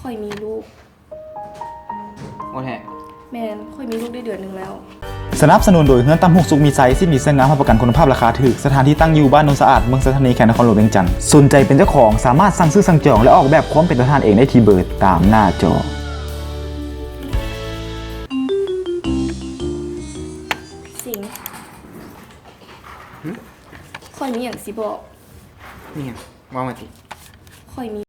ຂ້ອຍມີລູກ. ບໍ່ແທ້? ແມ່ນ, ຂ້ອຍມີລູກໄດ້ເດືອນໜຶ່ງແລ້ວ. ສະໜັບສະໜູນໂດຍ ເຮືອນຕຳຫຸກສຸກມີໄຊ ສີດມີເຊື້ອງາມ ຮັບປະກັນຄຸນນະພາບ ລາຄາຖືກ. ສະຖານທີ່ຕັ້ງຢູ່ ບ້ານໂນນສະອາດ ເມືອງໄຊທານີ ແຂວງນະຄອນຫຼວງວຽງຈັນ. ສົນໃຈເປັນເຈົ້າຂອງ ສາມາດສັ່ງຊື້ສັ່ງຈອງ ແລະ ອອກແບບຄວາມເປັນຕົວແທນເອງໄດ້ທີ່ເບີຕາມໜ້າຈໍ. ສິງ. ຫື? ຂ້ອຍມີຫຍັງຊິບອກ. ມີຫຍັງ? ເວົ້າມາຕິ. ຂ້ອຍມີ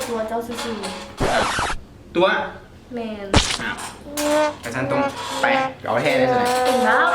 ຕົວະເຈົ້າຊື່ໆ. ຕົວະ? ແມ່ນ. ອ້າວ ກະຊັ້ນຕ້ອງໄປ ເອົາແທ້ເລີຍຊັ້ນນະ. ເປັນບ້າ.